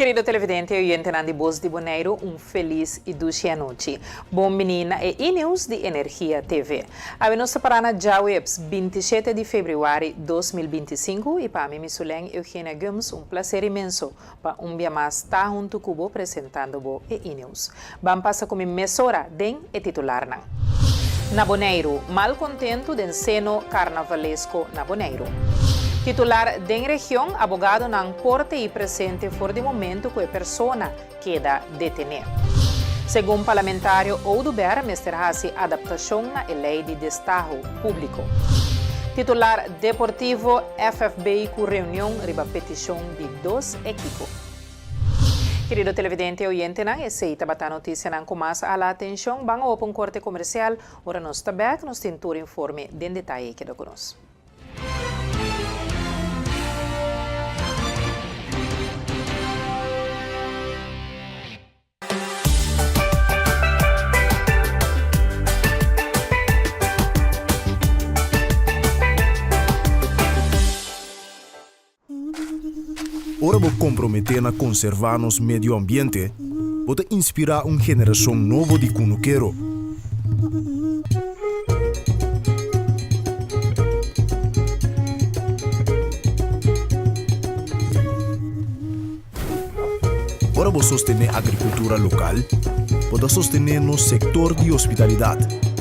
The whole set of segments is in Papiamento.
Kerido televidente i oyentenan di Bos di Boneiru, un felis i dushi anochi. Bon bini na e E-News di Energia TV. Awe nos ta pará na djaweps 27 di febrüari 2025 i pa mi Misulen Eugenia Gumbs un plaser inmenso pa un bia mas ta huntu ku bo presentando bo e E-News. Ban pasa ku mi mesora den e titularnan. Na Boneiru, malkontentu den seno karnavalesko na Boneiru. Titular den region, abogadonan korte i presente for di momentu ku e persona keda detené. Segun parlamentario Oduber mester hasi adaptashon na e lei di destaho públiko. Titular deportivo, FFB ku reunion riba petishon di dos ekipo. Kerido televidente i oyentenan, esei tabata notisianan ku mas a hala atenshon. Ban opa un korte komersial. Ora nos ta bèk, nos tin tur informe den detaye. Keda ku nos. Ora bo komprometé na konservá nos medio ambiente, bo ta inspirá un generashon nobo di kunukero. Ora bo sostené agrikultura lokal, bo ta sostené nos sektor di hospitalidat.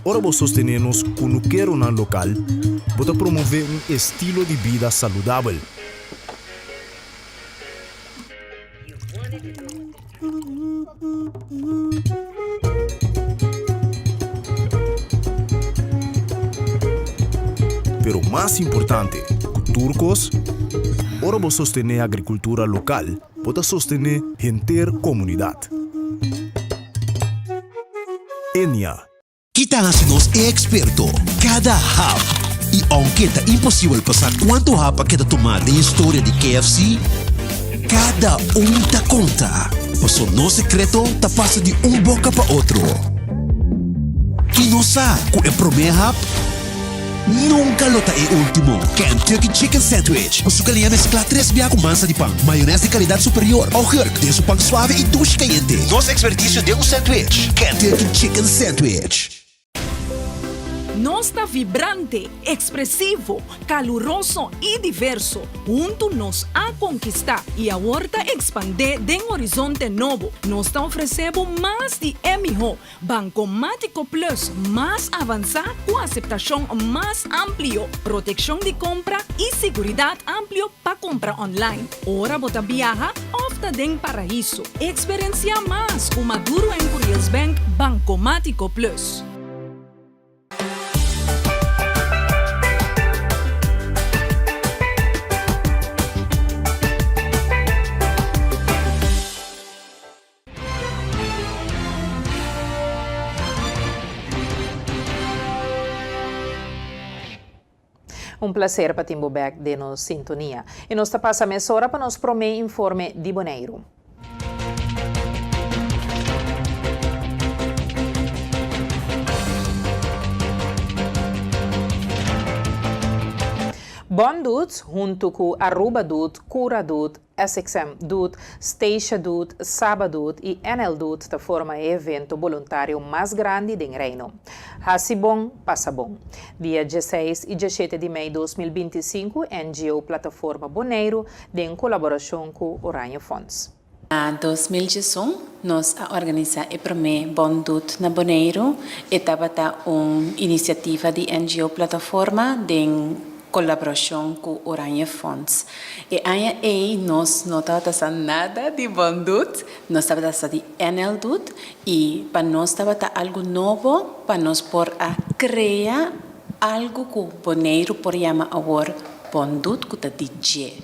Ora bo sostené nos kunukeronan lokal, bo ta promové un estilo di bida saludabel. Pero mas importante ku tur kos, ora bo sostené agrikultura lokal, bo ta sostené henter komunidat. Enia. Ki ta hasi nos e eksperto? Kada hap! I ounke ta imposibel pa sa kuantu hap a keda tumá den historia di KFC, kada un ta konta, paso nos sekreto ta pasa di un boka pa otro. I nos sa ku e promé hap Nunca lo ta e ultimo. Kentucky Chicken Sandwich cu su caliña mezcla tres bia cu mansa di pan, mayones di calidad superior, augurk den su pan suave y dushi cayente. Nos experticio den un sandwich. Kentucky Chicken Sandwich. Nos ta vibrante, expresivo, caluroso y diverso. Huntu nos a conquista y awor ta expande den horizonte nobo. Nos ta ofrece bo mas di e miho. Bankomátiko Plus mas avansá ku aseptashon mas amplio, protekshon di kompra i siguridat amplio pa kompra online ora bo ta biaha òf ta den paraiso. Eksperensiá mas ku Maduro en Curiels Bank Bankomátiko Plus. Un placer pa tin bo bek den nos sintonia. Y nos ta pasa mesora pa nos prome informe di Boneiru. Bon Doet huntu ku Aruba Doet, Cura Doet, SXM Doet, Statia Doet, Saba Doet i NL Doet ta forma e evento boluntario mas grandi den Reino. Hasi bon, pasa bon. Dia dieseis i dieshete di mei 2025 NGO Plataforma Boneiru den kolaborashon ku Oranje Fonds. Na 2011 nos a organisá e promé Bon Doet na Boneiru. E tabata un inisiativa di NGO Plataforma den kolaborashon ku Oranje Fonds. E aña ei nos no tabata sa nada di Bon Doet, nos tabata sa di NL Doet i pa nos tabata algu nobo pa nos por a krea algu ku Boneiru por yama awor Bon Doet ku ta di dje.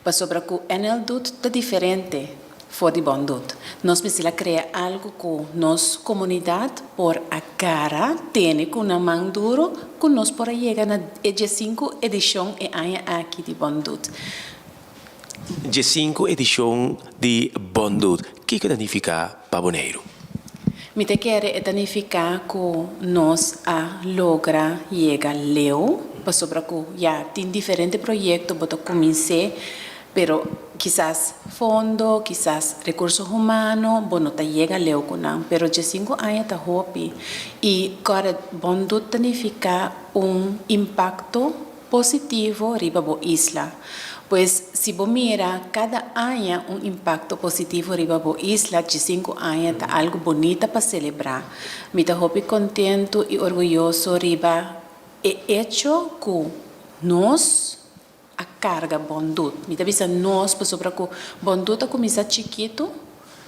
Pasobra ku NL Doet ta diferente for di Bon Doet. Nos mester a krea algu ku nos komunidat por a gara, tene ku nan man duru, ku nos por a yega na e diesinku edishon e aña aki di Bon Doet. Diesinku edishon di Bon Doet, kiko ta nifiká pa Boneiru? Mi ta kere e ta nifiká ku nos a logra yega leu. pasobra ku ya tin diferente proyekto bo ta kumins'é pero kisas fondo, kisas rekurso humano bo no ta yega leu ku nan pero diesinku aña ta hopi i kòrda Bondut ta nifiká un impakto positivo riba bo isla. Pues si bo mira kada aña un impakto positivo riba bo isla diesinku aña ta algu bunita pa selebrá. Mi ta hopi kontentu i orguyoso riba e echo ku nos a karga Bondut. Mi ta bisa nos pasobra ku Bondut a kuminsá chikitu,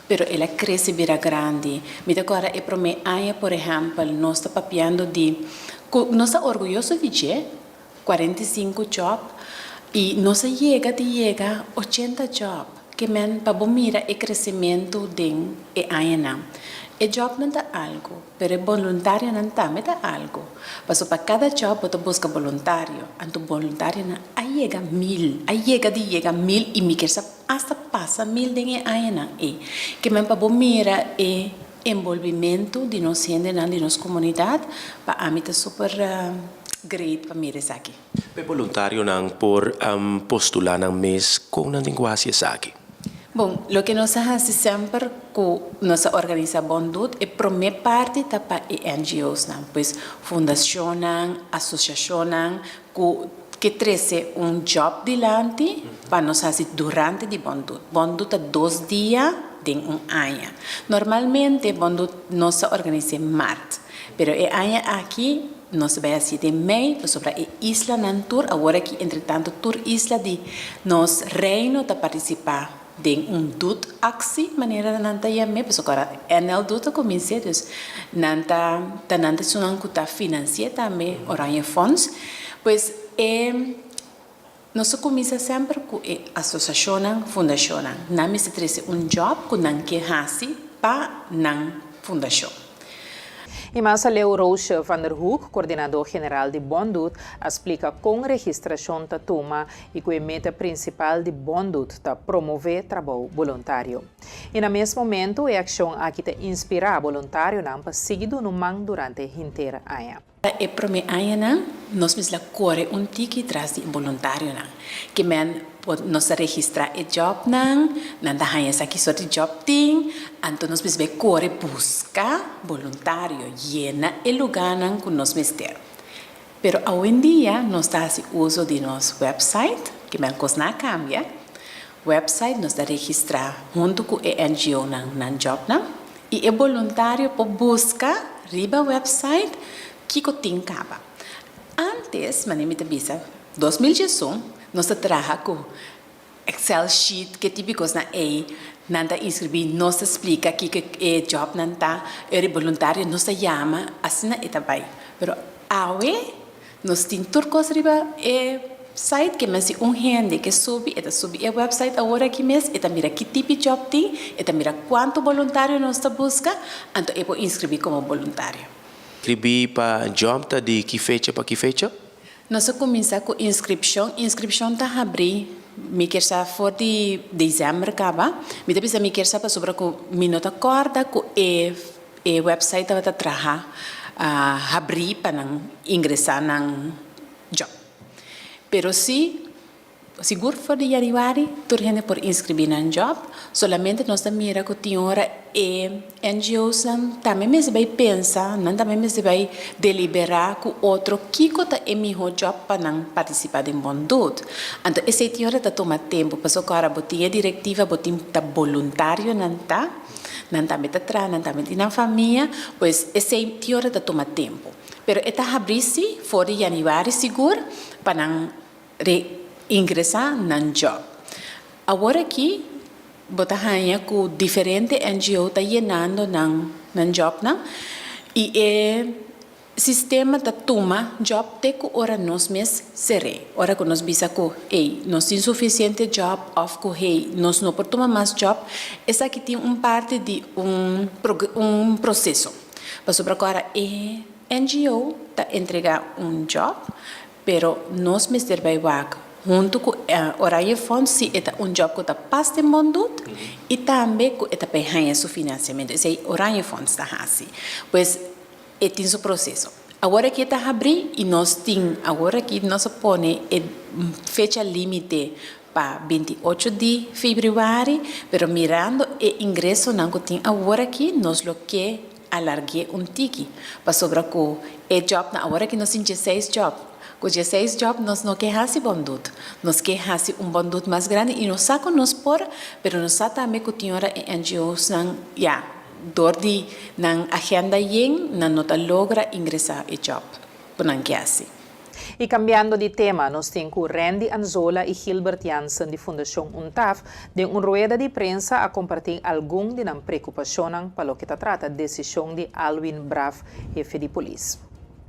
pero el a krese bira grandi. Mi ta kòrda e promé aña, por ehèmpel, nos ta papiando di ku nos ta orguyoso di dje, 45 jòb, i nos a yega di yega 80 jòb. Ke men pa bo mira e kresementu den e añanan. E jòbnan ta algu, pero e boluntarionan tambe ta algu. Pasobra pa kada jòb bo ta buska boluntario, anto boluntarionan a yega mil, a yega di yega mil i mi kier sa Asta pasa mil den e añanan ei. Ke men pa bo mira e enbolbimentu di nos hendenan, di nos komunidat, pa ami ta super great pa mira esaki. P'e boluntarionan por postulá nan mes, kon nan tin ku hasi esaki? Bon, loke nos a hasi semper ku nos a organisá Bon Doet, e promé parti ta pa e NGO's-nan, pues fundashonnan, asosiashonnan ku Ke trese un job dilanti pa nos hasi durante di Bondut. Bondut ta dos dia den un aña. Normalmente Bondut nos ta organis'é mart, pero e aña aki nos ta bai hasi den mei pasobra e islanan tur awor aki entretanto tur isla di nos Reino ta partisipá den un dut actie manera nan ta yam'é pasobra ora NL Dut a kumins'é dus nan ta ta nan ta esunnan ku ta finansi'é tambe Oranje Fonds pues e nos a kuminsá semper ku e asosiashonnan fundashonnan nan mester trese un job ku nan ke hasi pa nan fundashon. I mas aleu Roosje van der Hoek, koordinadó general di Bondut, a splika kon registrashon ta tuma i ku e meta prinsipal di Bondut ta promové trabou boluntario. I na mes momentu e akshon aki ta inspirá boluntarionan pa sigui duna un man durante henter aña. Ta e promé añanan nos mester a kore un tiki tras di e boluntarionan. Ke men por nos ta registrá e jòbnan, nan ta haña sa ki sort di jòb tin, anto nos mester bai kore buska boluntario, yena e lugánan ku nos mester. Pero awendia nos ta hasi uso di nos wèpsait, ke men kosnan a kambia. Wèpsait nos ta registrá huntu ku e NGO-nan nan jòbnan i e boluntario por buska riba wèpsait kiko tin kaba. Ántes, manera mi ta bisa, 2011, nos ta traha ku Excel sheet, ke tipo di kosnan ei nan ta inskribí, nos ta splika kiko e jòbnan ta, e boluntario nos ta yama, asina e ta bai. Pero awe nos tin tur kos riba e site ke men si un hende ke subi, e ta subi e website awor aki mes, e ta mira ki tipo di jòb tin, e ta mira kuantu boluntario nos ta buska, anto e por inskribí komo boluntario. Inskribí pa jòb ta di ki fecha pa ki fecha? Nos a kuminsá ku inskripshon. Inskripshon ta habrí, mi kier sa for di desèmber kaba. Mi ta bisa mi kier sa pasobra ku mi no ta kòrda ku e e wèpsait tabata traha habrí pa nan ingresá nan djòp. Pero sí. Sigur for di yanüari tur hende por inskribí nan djòp, solamente nos ta mira ku tin ora e NGOsnan tambe mester bai pensa, nan tambe mester bai deliberá ku otro kiko ta e mihó djòp pa nan partisipá den Bon Dood. Anto esei tin ora ta tuma tempu, pasobra ku ora bo tin e direktiva, bo tin ta boluntarionan ta, nan tambe ta traha, nan tambe tin nan famia, pues esei tin ora ta tuma tempu. Pero e ta habrí sí for di yanüari sigur pa nan Re-ingresá nan djòb. Awor aki bo ta haña ku diferente NGO ta yenando nan nan djòbnan i e sistema ta tuma djòb te ku ora nos mes ser'é. Ora ku nos bisa ku ey nos tin sufisiente djòb òf ku hey nos no por tuma mas djòb, esaki tin un parti di un un proseso. Pasobra ku ora e NGO ta entregá un djòb Pero nos mester bai wak huntu ku Oranje Fonds si e ta un job ku ta pas den bon dut i tambe ku e ta bai haña su finansiamentu. Esei Oranje Fonds ta hasi. Pues e tin su proseso. Awor aki e ta habrí i nos tin awor aki nos a pone e fecha límite pa 28 di febrüari, pero mirando e ingresonan ku tin awor aki nos lo ke alarg'é un tiki pasobra ku e jòbnan awor aki nos tin dieseis jòb, ku dieseis jòb nos no ke hasi bondut, nos ke hasi un bondut mas grandi i nos sa ku nos por, pero nos sa tambe ku tin ora e NGOsnan ya. Dor di nan agenda yen, nan no ta logra ingresá e job ku nan ke hasi. I kambiando di tema, nos tin ku Randy Anzola i Gilbert Jansen di Fundashon UNTAF den un rueda di prensa a kompartí algun di nan preokupashonnan pa loke ta trata desishon di Alwin Braaf, hefe di polis.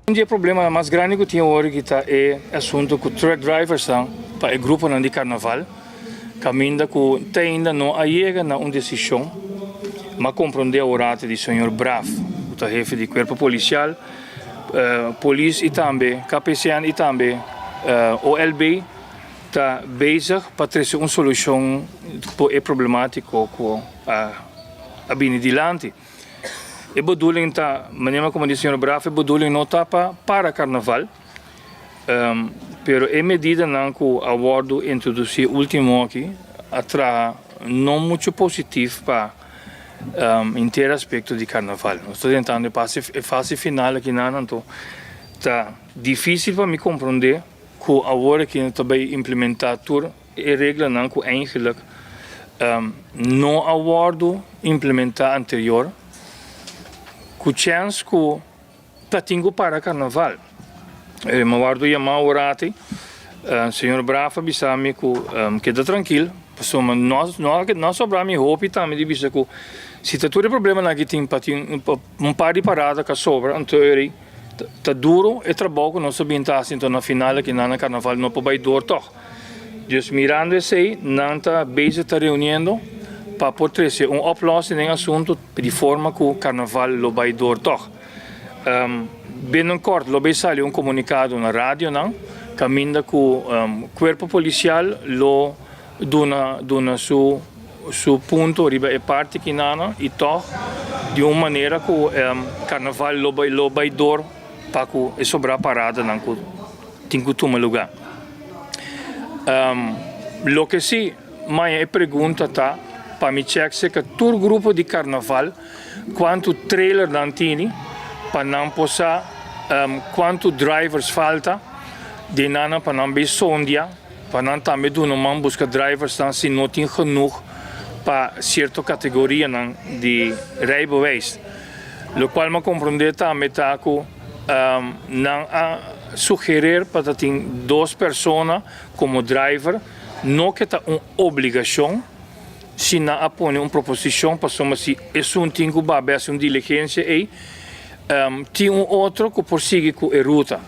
Un di e problemanan mas grandi ku tin awor aki ta e asuntu ku truck driversnan pa e gruponan di karnaval kaminda ku te ainda no a yega na un desishon. M'a komprondé aworati di señor Braaf ku ta hefe di kuerpo polisial, polis i tambe KPCN i tambe OLB ta bezig pa trese un solushon pa e problemátiko ku a bini dilanti. E bedoeling ta, manera como di señor Braaf, e bedoeling no ta pa para carnaval, pero e medidanan cu a wordo introduci ultimo aki a traha no mucho positief pa henter aspecto di carnaval. Nos ta drentando e fase final akinan, anto ta dificil pa mi comprende cu awor aki no ta bay implementa tur E reglanan ku eigenlik no a wòrdu implementá anterior, ku chèns ku ta tin ku para karnaval. Mi a wòrdu yamá un rati, señor Braaf a bisa mi ku keda trankil, pasobra no a sobra mi hopi tambe di bisa ku si ta tur e problemanan aki tin pa tin un par di parada ka sobra, anto eri Ta duro e trabou ku nos a bin ta hasi anto na final aki nan na karnaval no por bai dor tòg. Dus mirando esei nan ta bezig ta reuniendo pa por trese un oplossing den asuntu di forma ku karnaval lo bai dor tòg. Binnenkort lo bay sali un komunikado na radionan kaminda ku kuerpo polisial lo duna duna su su punto riba e parti kinana y tog di un manera cu carnaval lo bay lo bay door pa cu e sobra paradanan cu tin cu tuma lugar. Loke si maya e pregunta ta pa mi check si ca tur grupo di carnaval cuanto trailer nan tini pa nan por sa cuanto drivers falta di nan pa nan bay sondia. Pa nan tambe duna un man buska driversnan si no tin genoeg pa sierto kategorianan di rijbewijs. Lokual mi a komprondé tambe ta ku nan a sugerer pa ta tin dos persona komo driver, no ke ta un obligashon, si nan a pone un proposishon pasobra si esun tin ku babia hasi un diligensia ei, tin un otro ku por sigui ku e ruta.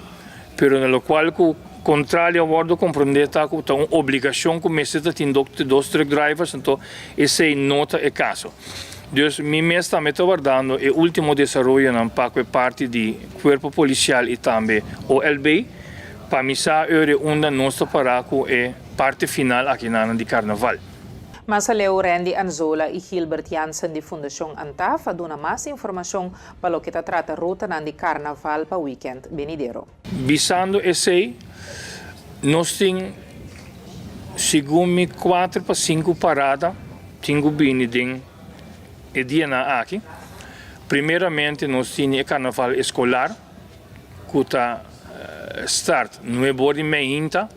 Pero na locual cu contrali a wordo comprende ta cu ta un obligacion cu mester ta tin dos truck drivers, anto esey no ta e caso. Dus mi mes tambe ta wardando e ultimo desaroyonan pa cu e parti di Cuerpo Policial y tambe OLB pa mi sa eur e unda nos ta para cu e parti final akinan di Carnaval. Mas aleu Randy Anzola y Gilbert Jansen di Fundacion Antaf a duna mas informacion pa loke ta trata rutanan di karnaval pa wikènt benidero. Bisando esei, nos tin segun mi kuater pa sinku parada tin ku bini den e dianan aki. Primeramente nos tini e karnaval eskolar ku ta start nuebe or di meinta.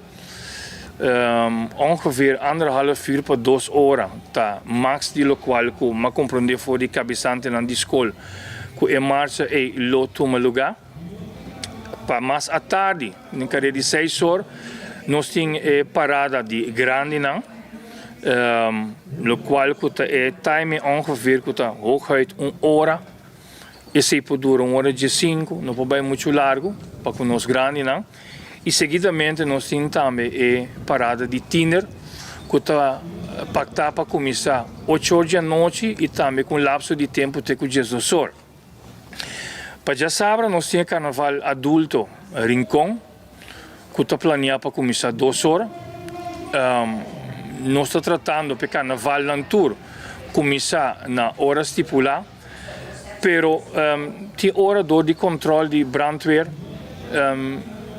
Ongeveer anderhalf uur pa dos ora ta max di locual cu m'a comprende for di cabesantenan di scol cu e marcha ey lo tuma lugar. Pa mas atardi, den carea di seis or, nos tin e parada di grandinan, locual cu ta e timing ongeveer cu ta hooguit un ora. Esey por dura un ora diescinco, no por bay mucho largo pa cu nos grandinan. I seguidamente nos tin tambe e parada di tiner ku ta paktá pa kuminsá ocho or di anochi i tambe ku un lapso di tempu te ku diesdos or. Pa djasabra nos tin e karnaval adulto Rincon ku ta planiá pa kuminsá dos or. Nos ta tratando pa e karnavalnan tur kuminsá na ora stipulá. Pero tin ora dor di control di brandweer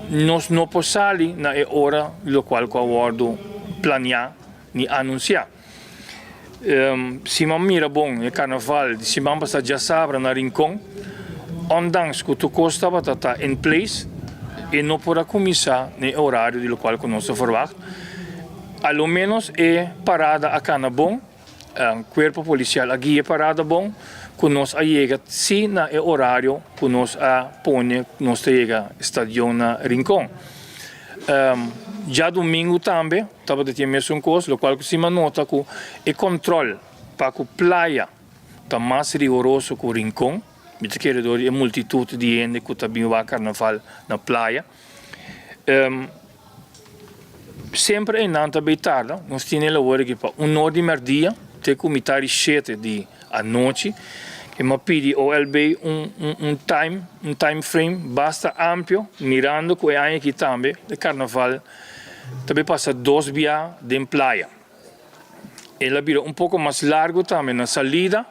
nos no por sali na e ora locual cu a wordo planea ni anuncia. Si mi a mira bon e carnaval di siman pasa djasabra na Rincon, ondanks cu tur cos tabata ta in place, e no por a cuminsa na e horario di locual cu nos a verwacht. A lo menos e parada a cana bon. Cuerpo Policial a guia parada bon cu nos a yega si na e horario cu nos a pone nos ta yega stadion na Rincon. Djadumingu tambe tabata tin e mesun cos, locual cu si mi a nota cu e control pa cu playa ta mas rigoroso cu Rincon, mi ta kere door di e multitud di hende cu ta bin wak carnaval na playa. Semper einan ta bay tarda, nos tin e labor aki pa un or di merdia te cu mitad di shete di anochi. E mi a pidi OLB un un time, un time frame basta amplio, mirando cu e aña aki tambe e carnaval ta bay pasa dos bia den playa. El a bira un poco mas largo tambe na salida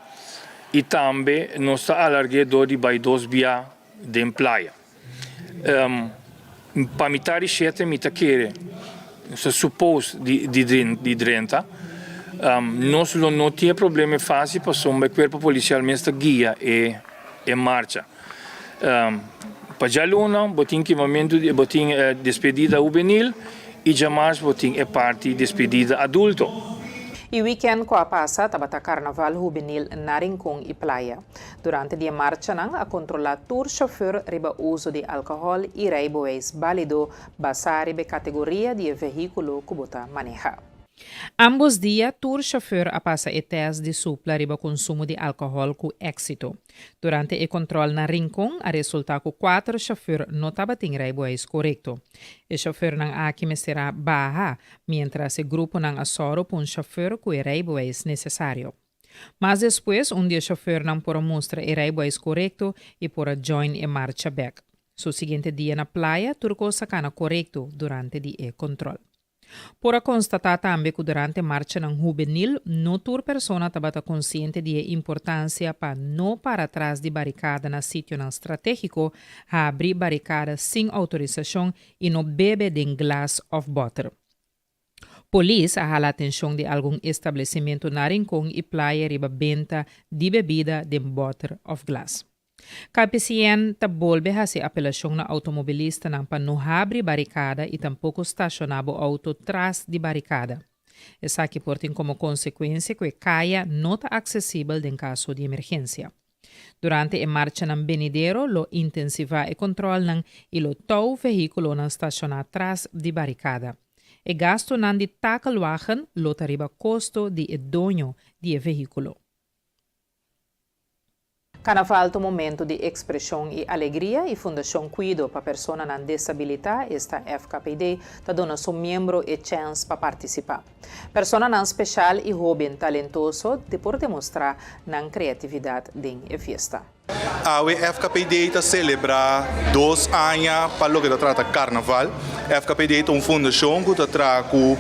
y tambe nos ta alargue door di bay dos bia den playa. Pa mitad di shete mi ta kere, nos ta suppose di drenta. Nos lo no tin e problema fácil pasobra e cuerpo policial mes ta guia e marcha. Pa djaluna bo tin kimamentu, bo tin despedida hubenil y djamars bo tin e parti despedida adulto. E weekend cu a pasa tabata Carnaval Hubenil na Rincon y Playa. Durante di e marchanan a kontrolá tur shofùr riba uso di alkohòl i reibeweis bálido basá riba e kategoria di e vehíkulo ku bo ta manehá. Ámbos dia tur shofùr a pasa e tèst di supla riba konsumo di alkohòl ku éksito. Durante e kontrol na Rincon a resultá ku kuater shofùr no tabatin reibeweis korekto. E shofùrnan aki mester a baha, miéntras e gruponan a sòru pa un shofùr ku e reibeweis nesesario. Mas despues un di e chofernan por a mustra e rijbewijs korekto i por a join e marcha bek. Su siguiente dia na playa tur kos a kana korekto durante di e kontrol. Por a konstatá tambe ku durante marchanan hubenil no tur persona tabata konsiente di e importansia pa no para tras di barikada na sitionan stratégiko, habri barikada sin outorisashon i no bebe den glas òf bòter. Polis a hala atenshon di algun establesimentu na Rincon i Playa riba benta di bebida den bòter òf glas. KPCN ta bolbe hasi apelashon na outomobilistanan pa no habri barikada i tampoko stashoná bo outo tras di barikada. Esaki por tin komo konsekuensia ku e kaya no ta aksesibel den kaso di emergensia. Durante e marchanan benidero lo intensivá e kontrolnan i lo tou vehíkulonan stashoná tras di barikada. E gastunan di takelwagen lo ta riba kosto di e doño di e vehíkulo. Carnaval ta un momento di ekspreshon i alegria i Fundashon Kuido pa Personanan Desabilitá, esta FKPD, ta duna su miembro e chèns pa partisipá. Personanan speshal i hóben talentoso te por demostrá nan kreatividat den e fiesta. Awe FKPD ta selebrá dos aña pa loke ta trata karnaval. FKPD ta un fundashon ku ta traha ku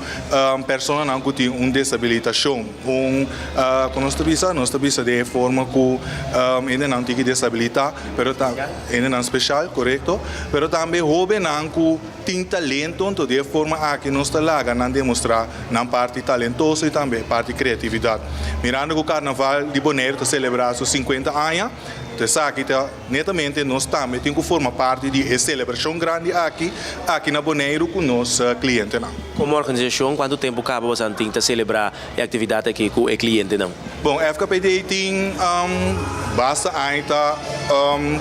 personanan ku tin un desabilitashon. Un, kon nos ta bisa? Nos ta bisa den e forma ku hendenan tin ki desabilitá, pero ta hendenan speshal, korekto, pero tambe hóbennan ku. Tin talento, anto di e forma aki nos ta laga nan demostrá nan parti talentoso i tambe parti kreatividat. Mirando ku Karnaval di Boneiru ta selebrá su sinkuenta aña, anto esaki ta netamente nos tambe tin ku forma parti di e selebrashon grandi aki, aki na Boneiru ku nos klientenan. Komo organisashon, kuantu tempu kaba boso tin ta selebrá e aktividat aki ku e klientenan? Bon, FKPD tin basta aña ta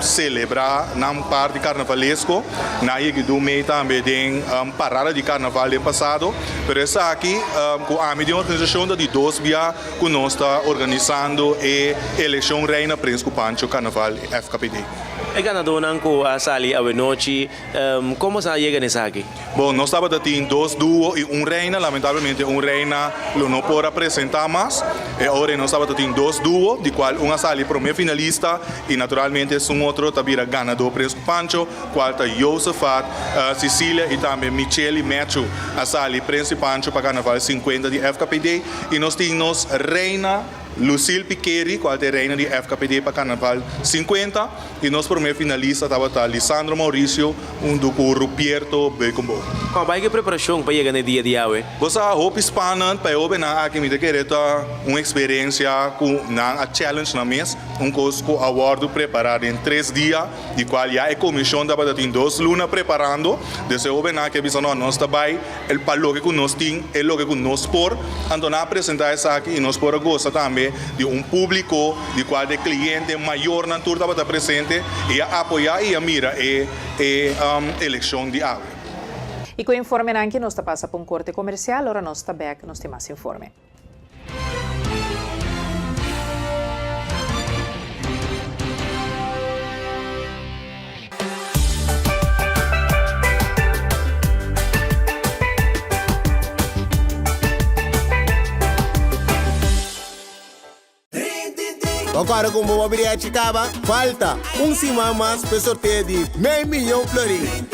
selebrá nan parti karnavalesko. Nan a yega di un mei tambe den parada di karnaval den pasado. Pero esaki ku ami den organisashon ta di dos bia ku nos ta organisando e elekshon Reina Prins ku Pancho Karnaval FKPD. E ganadónan ku a sali awenochi, Kon boso a yega na esaki? Bon, nos tabata tin dos duo i un reina. Lamentablemente un reina lo no por a presentá mas. E ora nos tabata tin dos duo, di kual un a sali promé finalista i naturalmente esun otro ta bira ganadó Prins ku Pancho, kual ta Josefat Cecilia i tambe Michely Mechu a sali Prins i Pancho pa Karnaval 50 di FKPD. I nos tin nos reina. Lucille Piqueri, cual ta e reina di FKPD pa Carnaval 50 y nos prome finalista tabata Lisandro Mauricio hunto cu Rupierto Beukenboom. Con bai cu e preparacion pa yega na e dia di awe? Bo sa hopi spannend pa e hobennan aki mi ta kere ta un experiencia cu nan a challenge nan mes, un cos cu a wordo prepara den tres dia di cual ya e comision tabata tin dos luna preparando, dus e hobennan aki a bisa no nos ta bai pa loke cu nos tin e loke cu nos por, anto nan a presenta esaki y nos por a goza tambe di un publico di cual e cliente mayornan tur tabata presente y a apoya y a mira e e eleccion di awe. Y cu e informenan aki nos ta pasa pa un corte comercial, ora nos ta bek nos tin mas informe. Bo kòrda ku bo biriachi kaba? Falta un siman mas p'e sorteo di mei miyon florin.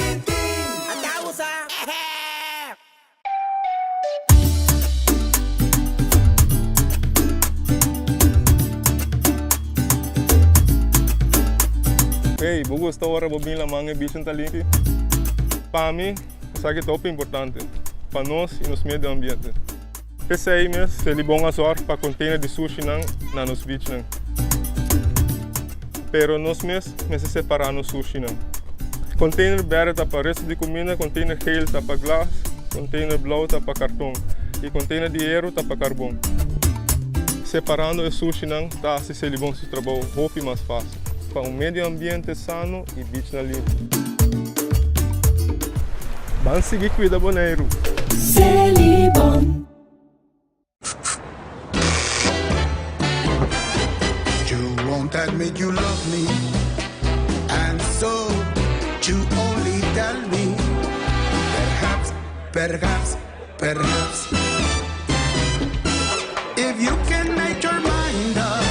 Hey, bo gusta ora bo bin laman e bichin ta limpi? Pa mi, esaki ta hopi importante pa nos y nos medio ambiente. P'esei mes, Selibon a zorg pa container di sushinan na nos beachnan. Pero nos mes mester separa nos sushinan. Container berde ta pa resto di cuminda, container geel ta pa glas, container blauw ta pa carton y container di hero ta pa carbon. Separando e sushinan ta haci Selibon su trabou hopi mas facil pa un medio ambiente sano y beachnan limpi. Ban sigui cuida Boneiru! Selibon. You won't admit you love me And so you only tell me Perhaps, perhaps, perhaps If you can make your mind up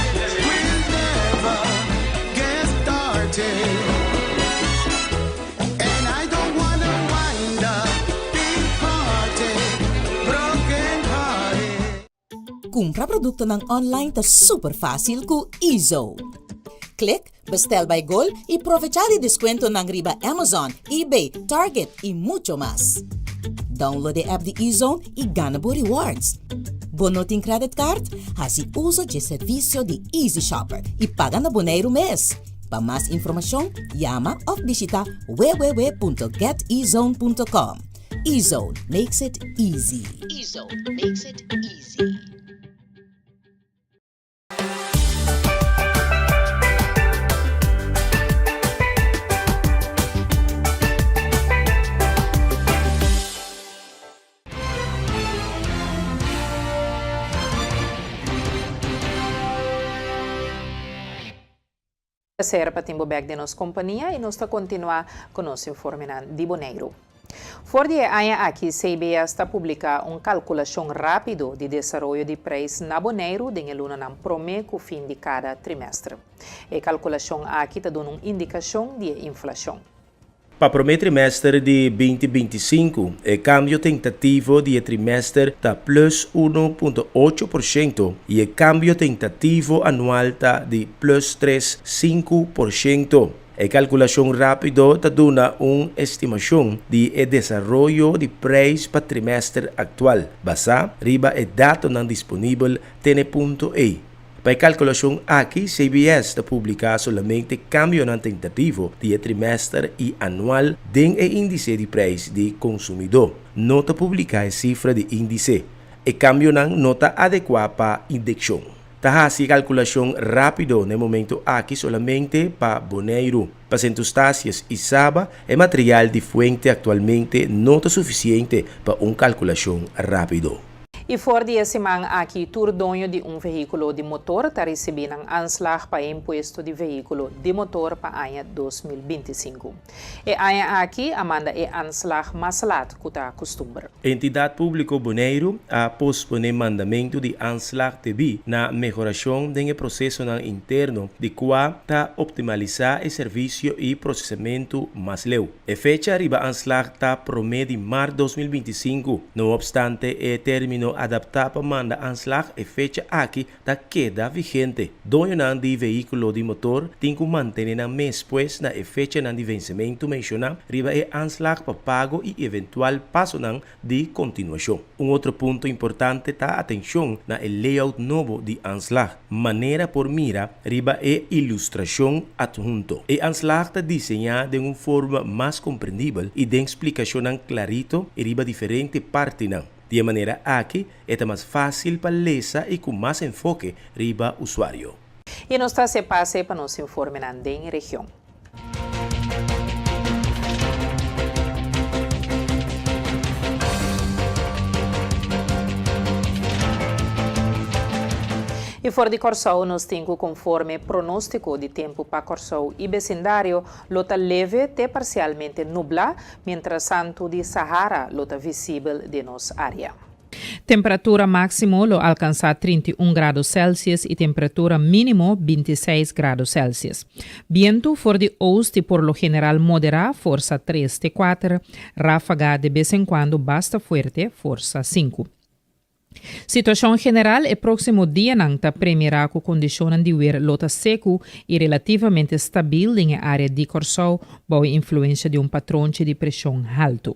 We'll never get started And I don't wanna wind up Big party, broken hearted Kumpra produktonan online ta super fásil ku Ezo. Klik Bestel by Gol i provechá di deskuentonan riba Amazon, eBay, Target i mucho mas. Download e app di eZone i gana bo rewards. Bo no tin credit card? Hasi uso dje servisio di Easy Shopper i paga na Boneiru mes. Pa mas informashon, yama òf bishita www.getezone.com. eZone makes it easy. eZone makes it easy. Placer pa tin bo bek den nos compania y nos ta continua cu nos informenan di Boneiru. For di e aña aki CBS ta publica un calculacion rapido di desaroyo di prijs na Boneiru den e lunanan prome cu fin di cada trimestre. E calculacion aki ta duna un indicacion di e inflacion. Pa promé trimèster di 2025, e kambio tentativo di e trimèster ta plùs 1.8% i e kambio tentativo anual ta di plùs 3, 5%. E kalkulashon rápido ta duna un estimashon di e desaroyo di preis pa trimèster aktual, basá riba e datonan disponibel te n'e punto ei. Pa e kalkulashon aki, CBS ta publiká solamente kambionan tentativo di e trimèster i anual den e índise di preis di konsumidó. No ta publiká e sifra di índise. E kambionan no ta adekuá pa indekshon. Ta hasi e kalkulashon rápido na e momentu aki solamente pa Boneiru. Pa Sint Eustatius i Saba, e material di fuente aktualmente no ta sufisiente pa un kalkulashon rápido. I for di e siman aki tur doño di un vehíkulo di motor ta risibí nan aanslag pa e impuesto di vehíkulo di motor pa aña 2025. E aña aki a manda e aanslag mas lat ku ta kustumber. Entidat Públiko Boneiru a posponé mandamentu di aanslag debí na mehorashon den e prosesonan interno di kua ta optimalisá e servisio i prosesamentu mas leu. E fecha riba aanslag ta promé di mart 2025. No opstante e término adaptá pa manda aanslag e fecha aki ta keda vigente. Doñonan di vehíkulo di motor tin ku mantené nan mes pues na e fechanan di vensementu menshoná riba e aanslag pa pago i eventual pasonan di kontinuashon. Un otro punto importante ta atenshon na e layout nobo di aanslag, manera por mira riba e ilustrashon adhunto. E aanslag ta diseñá den un forma mas komprendibel i den splikashonnan klarito i riba diferente partinan. Di e manera aki e ta mas fásil pa lesa i ku mas enfoke riba usuario. I nos ta hasi pase pa nos informenan den region. I for di Kòrsou nos tin ku konforme pronóstiko di tempu pa Kòrsou i besindario lo ta leve te parsialmente nublá, miéntras santu di Sahara lo ta visibel den nos área. Temperatura máksimo lo alkansá 31 grado Celsius i temperatura mínimo 26 grado Celsius. Bientu for di oost i por lo general moderá, forsa tres te kuater, ráfaga de bes en kuando basta fuerte, forsa sinku. Situashon general, E próksimo dianan ta premirá ku kondishonnan di wer lo ta seku i relativamente stabil den e área di Kòrsou bou e influensia di un patronchi di preshon haltu.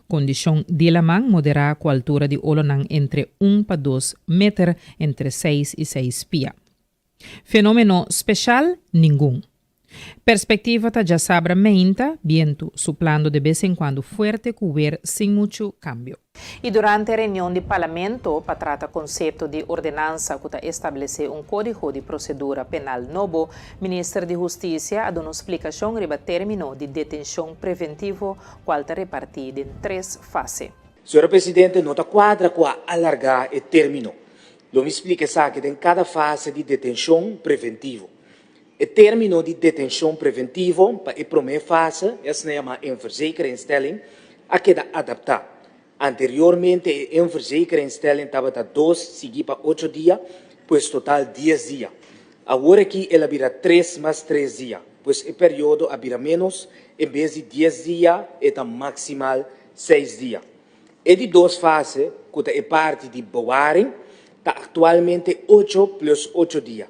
Kondishon di laman moderá ku altura di olonan entre un pa dos meter, entre seis i seis pia. Fenómeno speshal, ningun. Perspektiva ta djasabra meinta, bientu suplando de bes en kuando fuerte ku wer sin muchu kambio. I durante reunion di Parlamento pa trata konsepto di ordenansa ku ta establesé un kódigo di prosedura penal nobo, Minister di Hustisia a duna un splikashon riba término di detenshon preventivo kual ta repartí den tres fase. Señora Presidente, no ta kuadra ku a alargá e término. Lo mi splika esaki den kada fase di detenshon preventivo. E término di detenshon preventivo pa e promé fase, e asina yamá inverzekeringstelling, a keda adaptá. Anteriormente e inverzekeringstelling tabata dos sigui pa ocho dia, pues total dies dia. Awor aki el a bira tres mas tres dia, pues e periodo a bira ménos, en bes di dies dia e ta maksimal seis dia. E di dos fase, ku ta e parti di bewaring, ta aktualmente ocho plus ocho dia.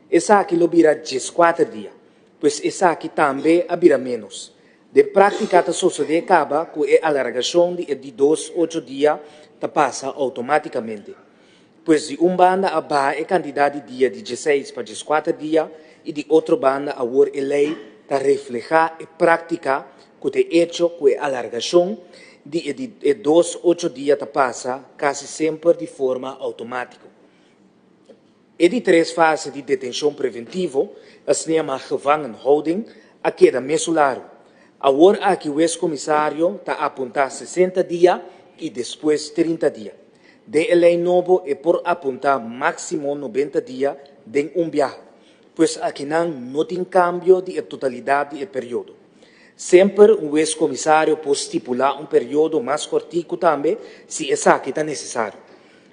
Esaki lo bira dieskuater dia, pues esaki tambe a bira ménos. Den práktika ta sosodé kaba ku e alargashon di e di dos ocho dia ta pasa outomátikamente. Pues di un banda a baha e kantidat di dia di dieseis pa dieskuater dia i di otro banda awor e lei ta reflehá e práktika ku ta e echo ku e alargashon di e di e dos ocho dia ta pasa kasi semper di forma outomátiko. E di tres fase di detenshon preventivo, asina yamá gevangenhouding, a keda mesun laru. Awor aki wes komisario ta apuntá sesenta dia i despues trinta dia. Den e lei nobo e por apuntá máksimo nobenta dia den un biaha. Pues akinan no tin kambio di e totalidat di e periodo. Semper un wes komisario por stipulá un periodo mas kòrtiku tambe si esaki ta nesesario.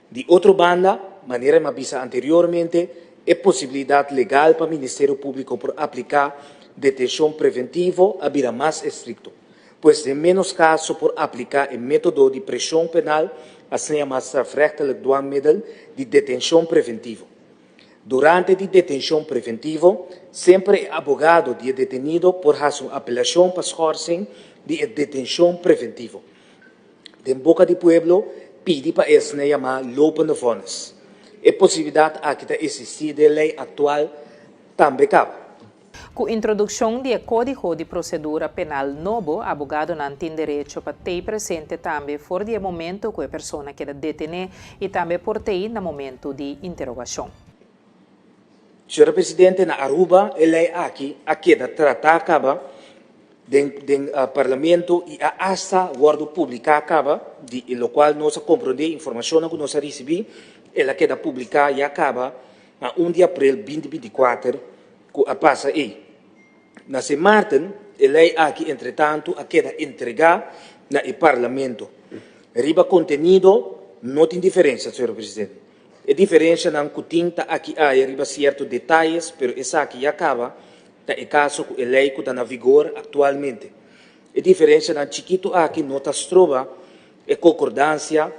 Di otro banda, manera mi a bisa anteriormente, e posibilidat legal pa Ministerio Públiko por apliká detenshon preventivo a bira mas estrikto. Pues den ménos kaso por apliká e método di preshon penal, asina yamá strafrechtelijk dwangmiddel, di detenshon preventivo. Durante di detenshon preventivo, semper e abogado di e detenido por hasi un apelashon pa schorsing di e detenshon preventivo. Den boka di pueblo pidi pa esne yamá lopende vonnis. E posibilidat aki ta eksistí den lei aktual tambe kaba. Ku introdukshon di e Kódigo di Prosedura Penal nobo, abogadonan tin derecho pa tei presente tambe for di e momento ku e persona keda detené i tambe por tei na momento di interogashon. Señora Presidente, na Aruba e lei aki a keda tratá kaba den den Parlamento i a asta wòrdu publiká kaba, di lokual nos a komprondé informashonnan ku nos a risibí, el a keda publiká ya kaba na un di aprel binti 24 ku a pasa ei. Na Sint Maarten e lei aki entretantu a keda entregá na e Parlamento. Riba kontenido no tin diferensia, señor Presidente. E diferencianan cu tin ta aki aya riba cierto detayes, pero esaki ya caba ta e caso cu e ley cu ta na vigor actualmente. E diferencianan chikito aki no ta stroba e concordancia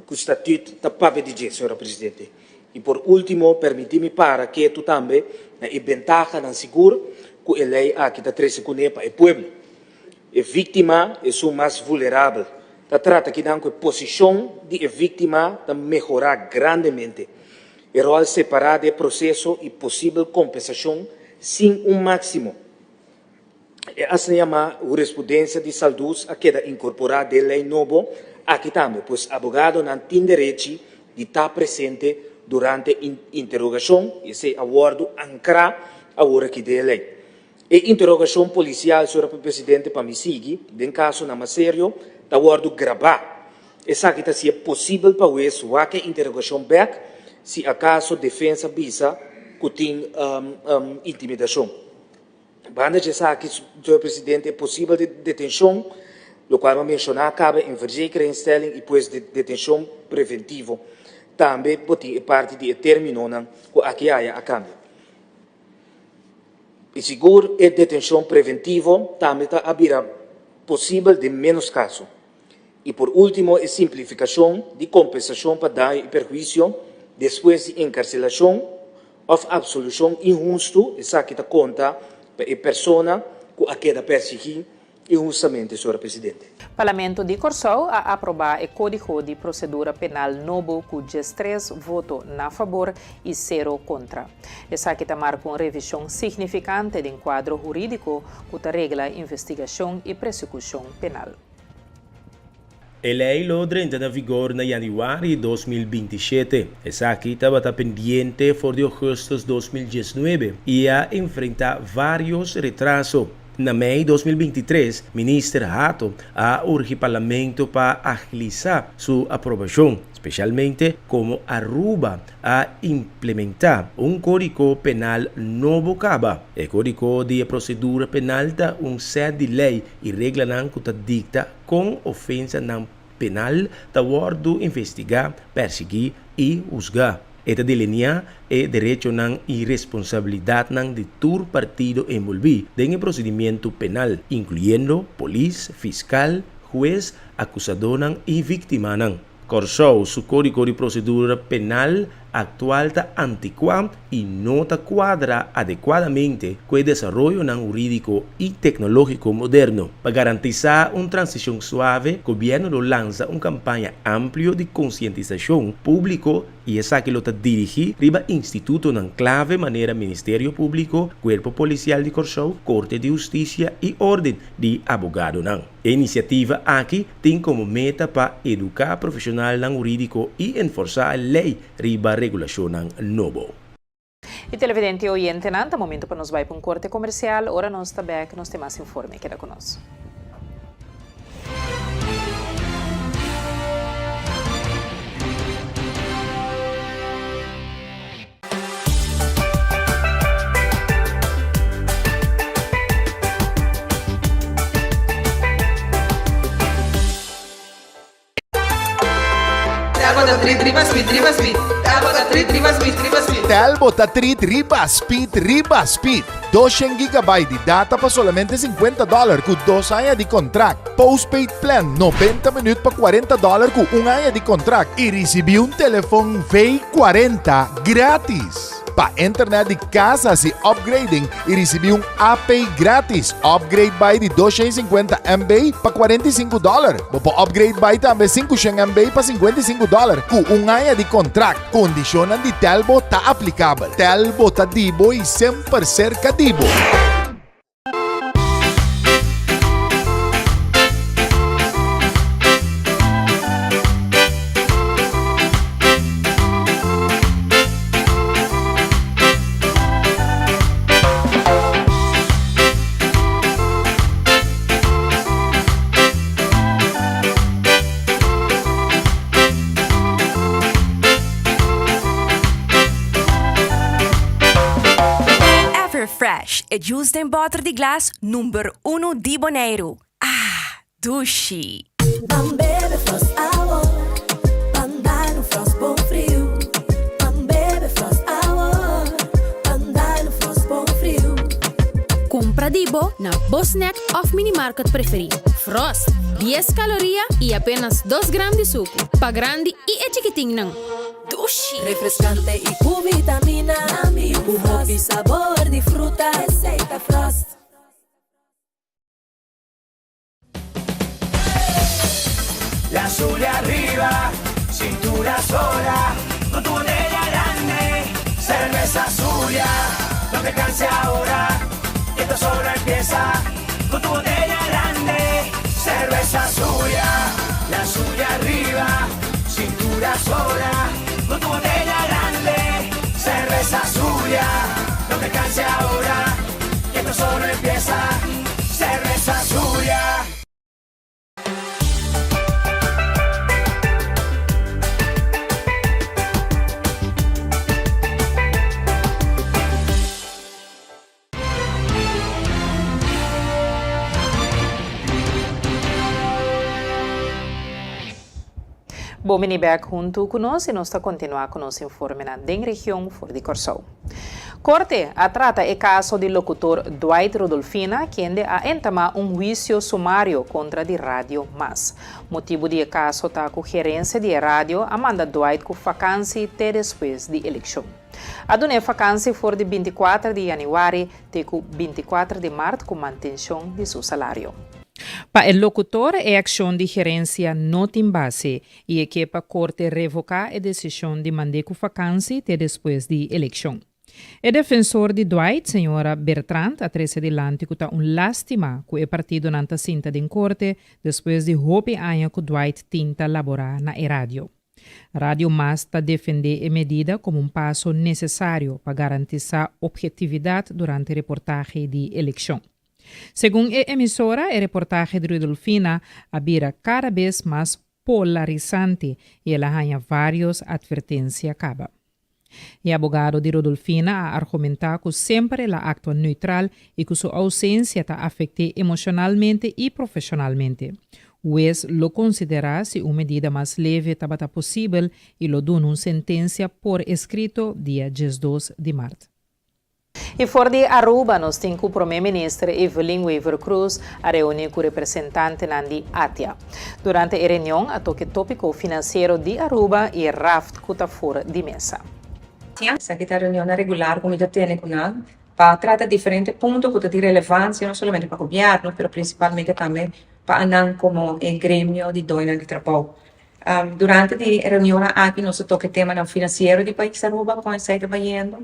ku Statuut ta papia di dje, señora Presidente. I por último, permití mi para ketu tambe na e bentahanan sigur ku e lei aki ta trese kuné pa e pueblo. E víktima, esun mas vulnerabel. Ta trata kinan ku e posishon di e víktima ta mehorá grandemente. E ròl separá di e proseso i posibel kompensashon sin un máksimo. E asina yamá hurisprudensia di Salduz a keda inkorporá den lei nobo aki tambe, pues abogadonan tin derechi di ta presente durante interogashon i esei a wòrdu ankrá awor aki den e lei. E interogashon polisial, señor Presidente, pa mi sigui, den kasonan mas serio, ta wòrdu grabá. Esaki ta hasié posibel pa hues wak e interogashon bèk si akaso defensa bisa ku tin intimidashon. Banda dje esaki, señor Presidente, e posibel detenshon, lokual mi a menshoná kaba en verzekeringstelling i pues detenshon preventivo, tambe bo tin e parti di e términonan ku aki aya a kambia. I sigur e detenshon preventivo tambe ta a bira posibel den ménos kaso. I por último e simplifikashon di kompensashon pa daño i perhuisio despues di enkarselashon òf apsolushon inhustu, esaki ta konta pa e persona ku a keda persigí inhustamente, señora Presidente. Parlamento di Kòrsou a aprobá e Kódigo di Prosedura Penal nobo ku diestres voto na fabor i sero kontra. Esaki ta marka un revishon signifikante den kuadro hurídiko ku ta regla investigashon i presekushon penal. E lei lo drenta na vigor na yanüari 2027. Esaki tabata pendiente for di ougùstùs 2019 i a enfrentá vários retraso. Na mei 2023, Minister Hato a urgi Parlamento pa agilisá su aprobashon, spesialmente komo Aruba a implementá un kódigo penal nobo kaba. E kódigo di e prosedura penal ta un sèt di lei i reglanan ku ta dikta kon ofensanan penal ta wòrdu investigá, persiguí i husgá. E ta delineá e derechonan i responsabilidatnan di tur partido enbolbí den e prosedimientu penal, inkluyendo polis, fiskal, hues, akusadónan i víktimanan. Kòrsou su Kódigo di Prosedura Penal aktual ta antikuá i no ta kuadra adekuadamente ku e desaroyonan hurídiko i teknológiko moderno. Pa garantisá un transishon suave, gobièrnu lo lansa un kampaña amplio di konsientisashon públiko i esaki lo ta dirigí riba institutonan klave manera Ministerio Públiko, Kuerpo Polisial di Kòrsou, Korte di Hustisia i Órden di Abogadonan. E inisiativa aki tin komo meta pa eduká profeshonalnan hurídiko i enforsá lei riba regulashonnan nobo. E televidente i oyentenan, ta momento pa nos bai pa un korte komersial. Ora nos ta bèk, nos tin mas informe. Keda ku nos. Telbo ta treat riba speed riba speed. 200 gigabyte di data pa solamente 50 dollar ku dos aña di contract. Postpaid plan 90 minuut pa 40 dollar ku un aña di contract i risibí un telefon V40 gratis. Pa internet di kas hasi upgrading i risibí un AP gratis. Upgrade bai di 250 MB pa 45 dollar. Bo por upgrade bai tambe 500 MB pa 55 dollar ku un aña di kontrakt. Kondishonnan di Telbo ta aplikabel. Telbo ta di bo i semper serka di bo. Everfresh, e juice den bòter di glas number uno di Boneiru. Ah, dushi! Ban bebe Frost awor, ban dal un Frost bon friu. Ban bebe Frost awor, ban dal un Frost bon friu. Kumpra di bo na bo snack òf minimarket preferí. Frost, dies kaloria i apenas dos gram di suku. Pa grandi i e chikitinnan. Dushi! Refreskante i ku vitamina. Ku hopi sabor di fruta. Esei ta Frost. La Zulia arriba, cintura sola, con tu botella grande, cerveza Zulia, no te canses ahora, que esto solo empieza, con tu botella grande, cerveza Zulia, la Zulia arriba, cintura sola, con tu botella grande, cerveza Zulia, no te canses ahora, que esto solo empieza, cerveza Zulia. Bon bini bek huntu ku nos i nos ta kontinuá ku nos informenan den region for di Kòrsou. Korte a trata e kaso di lokutor Dwight Rudolfina kende a entamá un huisio sumario kontra di Radio Mas. Motibu di e kaso ta ku gerensia di e radio a manda Dwight ku fakansi te despues di elekshon. A duna e fakansi for di bintikuater di yanüari te ku bintikuater di mart ku mantenshon di su salario. Pa e lokutor e akshon di gerensia no tin base i e ke pa korte revoká e desishon di mand'é ku fakansi te despues di elekshon. E defensor di Dwight, señora Bertrand, a trese dilanti ku ta un lástima ku e partidonan ta sinta den korte despues di hopi aña ku Dwight tin ta laborá na e radio. Radio Mas ta defendé e medida komo un paso nesesario pa garantisá ophetividat durante reportahe di elekshon. Segun e emisora, e reportahe di Rudolfina a bira kada bes mas polarisante i el a haña vários atvertensia kaba. E abogado di Rudolfina a argumentá ku semper el a aktua neutral i ku su ousensia ta afekt'é emoshonalmente i profeshonalmente. Hues lo konsiderá si un medida mas leve tabata posibel i lo duna un sentensia por eskrito dia diesdos di mart. I for di Aruba nos tin ku Prome Minister Evelyn Wever-Croes a reuni ku representantenan di ATIA. Durante e reunion a toke topiko finansiero di Aruba i raft ku ta for di mesa. Esaki ta reunionnan regular ku mi ta tene ku nan pa trata diferente punto ku ta di relevansia no solamente pa gobièrnu pero prinsipalmente tambe pa anan komo e gremio di doñonan di trabou. Durante di e reunionnan aki nos a toka e temanan finansiero di pais Aruba kon esei ta bayendo.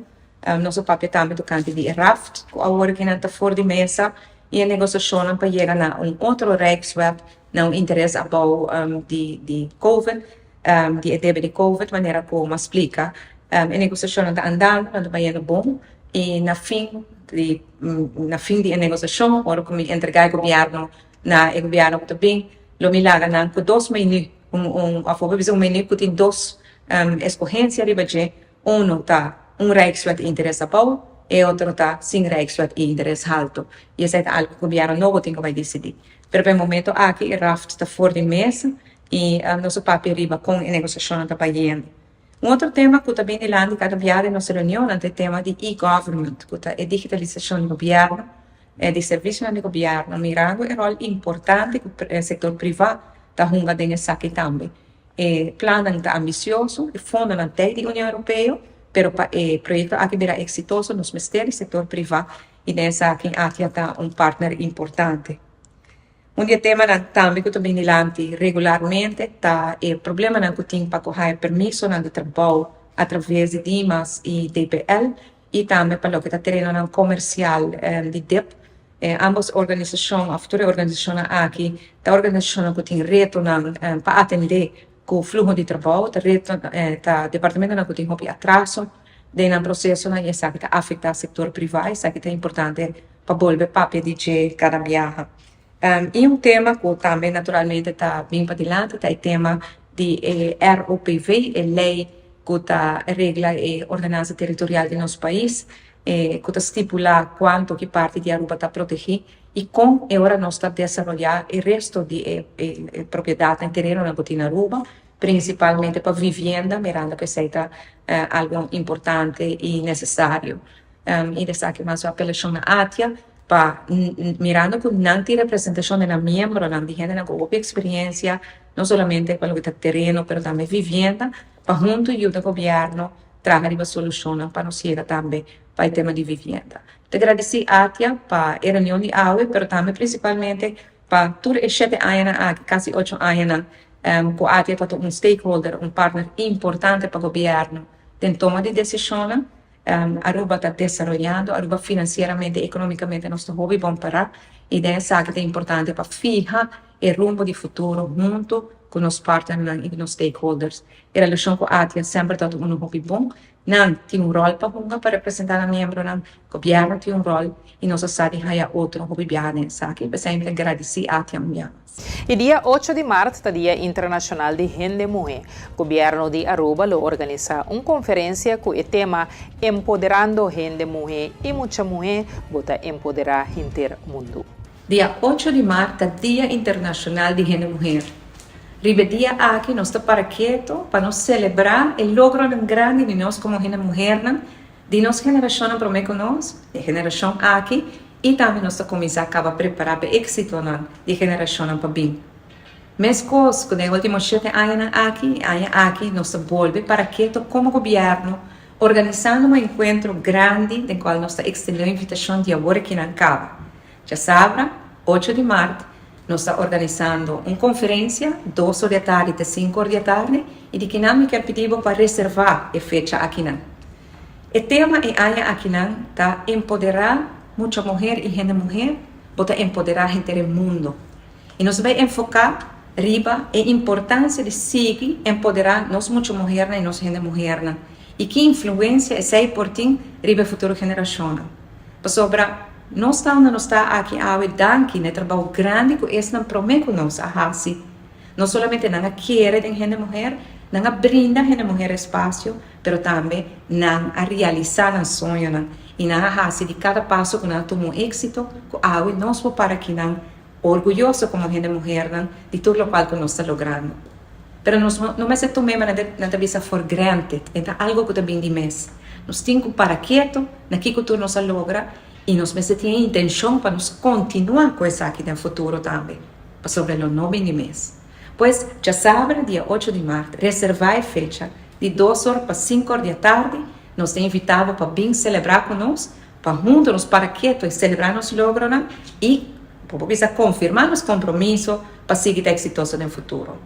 Nos a papia tambe tokante di e raft ku awor aki nan ta for di mesa i e negosiashonnan pa yega na un otro Rijkswet na un interes abou di di covid, di e debe di covid manera ku mi a splika. E negosiashonnan ta andando, nan ta bayendo bon i na fin di na fin di e negosiashon ora ku mi entregá e gobièrnu na e gobièrnu ku ta bin lo mi laga nan ku dos menu, un un òf bo por bisa un menu ku tin dos eskohensia riba dje. Uno ta un Rijkswet interes abou, e otro ta sin Rijkswet i interes halto. I esei ta algu ku gobièrnu nobo tin ku bai disidí. Pero pa e momento aki e raft ta for di mesa i nos a papia riba kon e negosiashonnan ta bayendo. Un otro tema ku ta bin dilanti kada bia den nos reunionnan ta e tema di e-government, ku ta e digitalisashon di gobièrnu, di servisionan di gobièrnu, mirando e ròl importante ku e sektor privá ta hunga den esaki tambe. E plannan ta ambisioso, e fondonan t'ei di Union Europeo, pero pa e proyekto aki bira eksitoso nos mester di sektor privá i den esaki ATIA ta un partner importante. Un di e temanan tambe ku ta bin dilanti regularmente ta e problemanan ku tin pa ku haya permisonan di trabou atraves di Dimas i DPL i tambe pa loke ta terenonan komersial di dip. Ambos organisashon òf tur e organisashonnan aki ta organisashonnan ku tin retonan pa atendé ku fluho di trabou, ta reto ta departamentonan ku tin hopi atraso den nan prosesonan i esaki ta afektá sektor privá, esaki ta importante pa bolbe papia di dje kada biaha. I un tema ku tambe naturalmente ta bin padilanti ta e tema di e ROPV, e lei ku ta regla e ordenansa teritorial di nos pais, ku ta stipulá kuantu ki parti di Aruba ta protegí i kon e ora nos ta desaroyá e resto di e propiedatnan, terenonan ku tin na Aruba, prinsipalmente pa vivienda, mirando ku esei ta algu importante i nesesario. I esaki mas un apelashon na ATIA. pa mirando ku nan tin representashon di nan miembronan, di hendenan ku hopi eksperiencia, no solamente pa loke ta tereno pero tambe vivienda, pa huntu yuda gobièrnu traha riba solushonnan pa nos yega tambe pa e tema di vivienda. Ta gradisí ATIA pa e reunion di awe pero tambe prinsipalmente pa tur e shete añanan aki, kasi ocho añanan, ku ATIA ta un stakeholder, un partner importante pa gobièrnu den toma di desishonnan. Aruba ta desaroyando, Aruba financieramente, economicamente nos ta hopi bon para y den esaki ta importante pa fiha e rumbo di futuro hunto cu nos partnernan y nos stakeholders. E relacion cu ATIA semper ta uno hopi bon. Nan tin un rol pa hunga pa representa nan miembronan, gobierno tin un rol y nos a sa di haya otro hopi biaha den esaki. P'esei mi ta gradici ATIA un biaha mas. E dia ocho di mart ta Dia Internashonal di Hende Muhé. Gobièrnu di Aruba lo organisá un konferensia ku e tema Empoderando Hende Muhé i Mucha Muhé, bo ta empoderá henter mundu. Dia ocho di mart ta Dia Internashonal di Hende Muher. Riba e dia aki nos ta para keto pa nos selebrá e logronan grandi di nos komo hende muhernan, di nos generashonnan promé ku nos, e generashon aki, I tambe nos ta kuminsá kaba prepará pa e éksitonan di e generashonnan pa bin. Meskos ku den e último shete añanan aki, e aña aki nos ta bolbe para keto komo gobièrnu organisando un enkuentro grandi den kual nos ta ekstendé un invitashon di awor akinan kaba. Djasabra, ocho di mart, nos ta organisando un konferensia dos or di atardi te sinku or di atardi i di kinan mi kier pidi bo pa reservá e fecha akinan. E tema e aña akinan ta Empoderá mucha muher i hende muher, bo ta empoderá henter e mundo. I nos ta bai enfoká riba e importansia di sigui empoderá nos mucha muhernan i nos hende muhernan i ki influensia esei por tin riba e futuro generashonnan. Pasobra nos ta unda nos ta aki awe danki na e trabou grandi ku esnan promé ku nos a hasi. No solamente nan a kere den hende muher, nan a brinda hende muher espasio, Pero tambe nan a realisá nan soñonan i nan a hasi di kada paso ku nan a tuma un éksito ku awe nos por para akinan orguyoso komo hende muhernan di tur lokual ku nos ta logrando. Pero nos no mester tum'é manera nan ta bisa for granted, e ta algu ku ta bin di mes. Nos tin ku para ketu na kiko tur nos a logra i nos mester tin e intenshon pa nos kontinuá ku esaki den futuro tambe, pasobra lo no bin di mes. Pues, djasabra dia ocho di mart, reservá e fecha Di dos or pa sinku or di atardi, nos ta invitá bo pa bin selebrá ku nos, pa huntu nos para ketu i selebrá nos logronan i, bo por bisa, konfirmá nos kompromiso pa sigui ta eksitoso den futuro.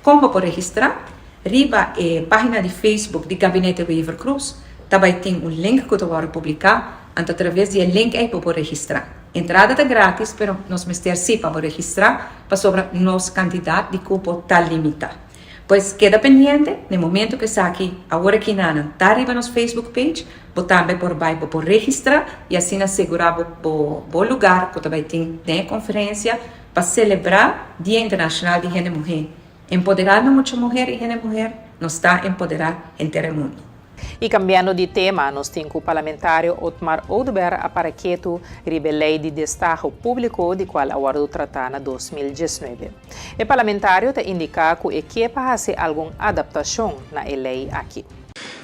Kon bo por registrá? Riba e página di Facebook di Gabinete Wever-Croes ta bai tin un link ku ta wòrdu publiká, anto atraves di e link ei bo por registrá. Entrada ta grátis, pero nos mester sí pa bo registrá pasobra nos kantidat di kupo ta limitá. Pues keda pendiente, na e momento ku esaki awor aki nanan ta riba nos Facebook page, bo tambe por bai bo por registra i asina segura bo bo bo lugar ku ta bai tin den e konferensia pa selebrá Dia Internashonal di Hende Muhé. Empoderando mucha muher i hende muher, nos ta empoderá henter e mundu. I kambiando di tema, nos tin ku Parlamentario Otmar Oduber a para ketu riba e lei di destaho públiko di kual a wòrdu tratá na 2019. E parlamentario ta indiká ku e ke pa hasi algun adaptashon na e lei aki.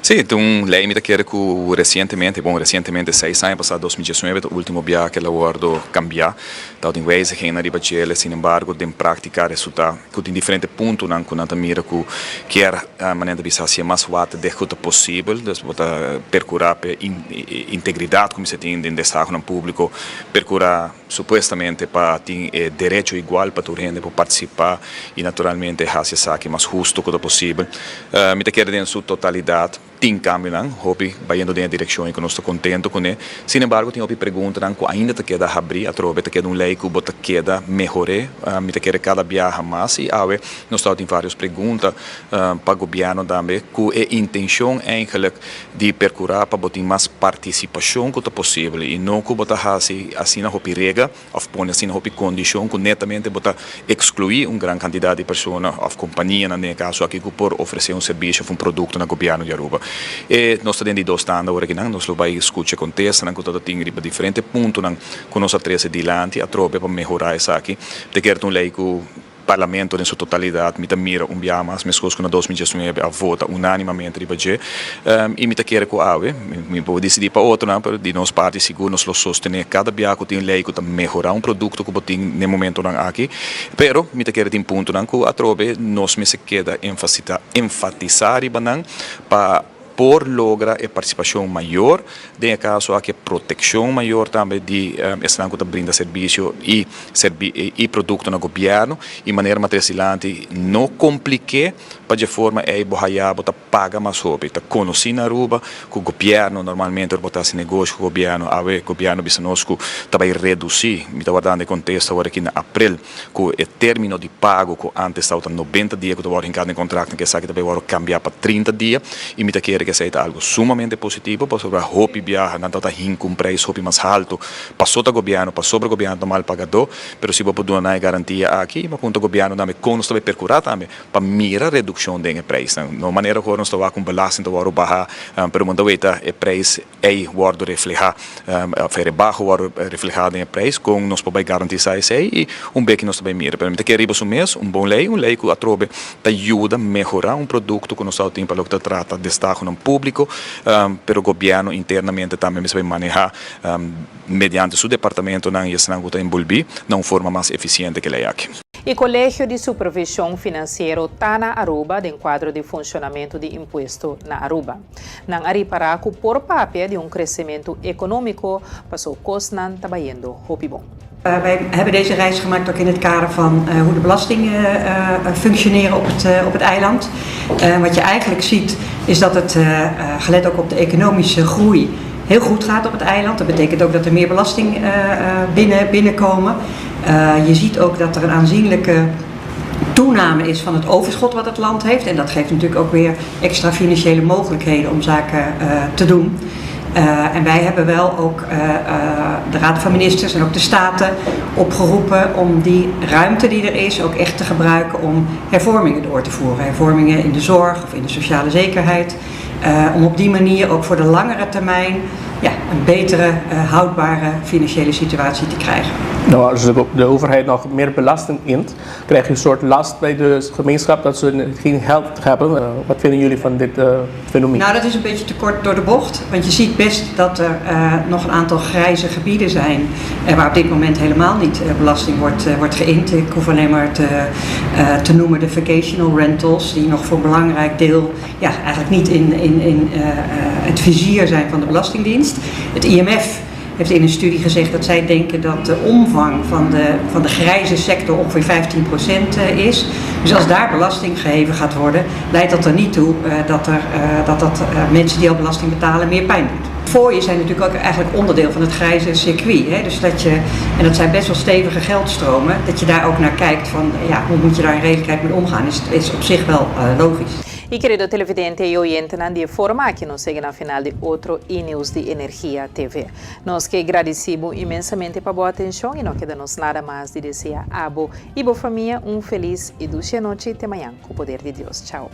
Sí, ta un lei mi ta kere ku resientemente, bon resientemente seis aña pasá, 2019 ta último biaha ku el a wòrdu kambiá. Tabatin wijzigingnan riba djele, sinembargo den práktika a resultá ku tin diferente puntonan ku nan ta mira ku kier manera ta bisa hasié mas waterdicht ku ta posibel. Dus bo ta perkurá pa e integridat ku mester tin den destahonan públiko, perkurá supuestamente pa tin e derecho igual pa tur hende por partisipá i naturalmente hasi esaki mas husto ku ta posibel. Mi ta kere den su totalidat. Tin kambionan hopi bayendo den e direkshon i ku nos ta kontento kuné. Sin embargo tin hopi preguntanan ku ainda ta keda habrí. Atrobe ta keda un lei ku bo ta keda mehor'é. Mi ta kere kada biaha mas i awe nos tabatin vários pregunta pa gobièrnu tambe ku e intenshon eigenlik di perkurá pa bo tin mas partisipashon ku ta posibel i no ku bo ta hasi asina hopi rega. Òf pone asina hopi kondishon ku netamente bo ta ekskluí un gran kantidat di persona òf kompanianan den e kaso aki ku por ofresé un servisio òf un produkto na gobièrnu di Aruba. E nos ta den di dos tanda ora kinan nos lo bai skucha kontestanan ku ta tin riba diferente puntonan ku nos a trese dilanti atrobe pa mehorá esaki. Te kere ta un lei ku. Parlamento den su totalidat mi ta mira un biaha mas meskos ku na 2019 a vota unánimamente riba dje i mi ta kere ku awe mi por disidí pa otronan pero di nos parti sigur nos lo sostené kada biaha ku tin lei ku ta mehorá un produkto ku bo tin den momentonan aki pero mi ta kere tin puntonan ku atrobe nos mester keda enfatisá riba nan pa por logra e partisipashon mayor, den e kaso aki e protekshon mayor tambe di esnan ku ta brinda servisio i i produkto na gobièrnu i manera Matres dilanti no komplik'é pa dje forma ei bo haya bo ta paga mas hopi. Ta konosí na Aruba ku gobièrnu normalmente ora bo ta hasi negoshi ku gobièrnu awe gobièrnu bisa nos ku ta bai redusí, mi ta wardando e kontesta awor aki na aprel. Ku e término di pago ku ántes tabata 90 dia ku ta wòrdu hinká den kontraktnan ku esaki ta bai wòrdu kambiá pa 30 dia i mi ta kere ku esei ta algu sumamente positivo pasobra hopi biaha nan tabata hinka un preis hopi mas haltu paso ta gobièrnu pasobra gobièrnu ta mal pagadó pero si bo por duna nan e garantia aki i mi a puntra gobièrnu tambe kon nos ta bai perkurá tambe pa mira redukshon den e preisnan no manera ku ora nos ta wak un belasting ta wòrdu baha pero bo ta weta e preis Ei wòrdu reflehá, òf e rebaho wòrdu reflehá den e preis, kon nos por bai garantisá esei i un beki nos ta bai mira. Pero mi ta kere riba su mes un bon lei, un lei ku atrobe ta yuda mehorá un produkto ku nos ta tin pa loke ta trata destahonan públiko, pero gobièrnu internamente tambe mester bai manehá mediante su departamentonan i esnan ku ta enbolbí na un forma mas efisiente ku e lei aki. E Kolegio di Supervishon Finansiero ta na Aruba den kuadro di funshonamentu di impuesto na Aruba. Nan a ripará ku por papia di un kresementu ekonómiko paso kosnan ta bayendo hopi bon. Wij hebben deze reis gemaakt ook in het kader van hoe de belastingen functioneren op het, op het eiland. Wat je eigenlijk ziet is dat het, gelet ook op de economische groei, heel goed gaat op het eiland. Dat betekent ook dat er meer belasting binnen, binnenkomen. Je ziet ook dat er een aanzienlijke toename is van het overschot wat het land heeft. En dat geeft natuurlijk ook weer extra financiële mogelijkheden om zaken te doen. En wij hebben wel ook de Raad van Ministers en ook de Staten opgeroepen om die ruimte die er is ook echt te gebruiken om hervormingen door te voeren. Hervormingen in de zorg of in de sociale zekerheid. Om op die manier ook voor de langere termijn, ja, een betere houdbare financiële situatie te krijgen. Nou, als de, de overheid nog meer belasting int, krijg je een soort last bij de gemeenschap dat ze geen geld hebben. Wat vinden jullie van dit fenomeen? Nou, dat is een beetje te kort door de bocht. Want je ziet best dat er nog een aantal grijze gebieden zijn waar op dit moment helemaal niet belasting wordt geïnd. Ik hoef alleen maar te noemen de vacational rentals, die nog voor een belangrijk deel, ja, eigenlijk niet in het vizier zijn van de Belastingdienst. Het IMF heeft in een studie gezegd dat zij denken dat de omvang van de grijze sector ongeveer 15% is. Dus als daar belasting geheven gaat worden, leidt dat er niet toe dat dat mensen die al belasting betalen meer pijn doet. Fooien zijn natuurlijk ook eigenlijk onderdeel van het grijze circuit. Hè? Dus dat je, en dat zijn best wel stevige geldstromen, dat je daar ook naar kijkt van, ja, hoe moet je daar in redelijkheid mee omgaan, is op zich wel logisch. I kerido televidente i oyentenan, di e forma aki nos a yega na final di otro e-news di Energia TV. Nos ke gradisí inmensamente pa bo atenshon i no keda nos nada mas di deseá abo i bo famia un felis i dushi anochi. Te mañan ku poder di Dios. Chao.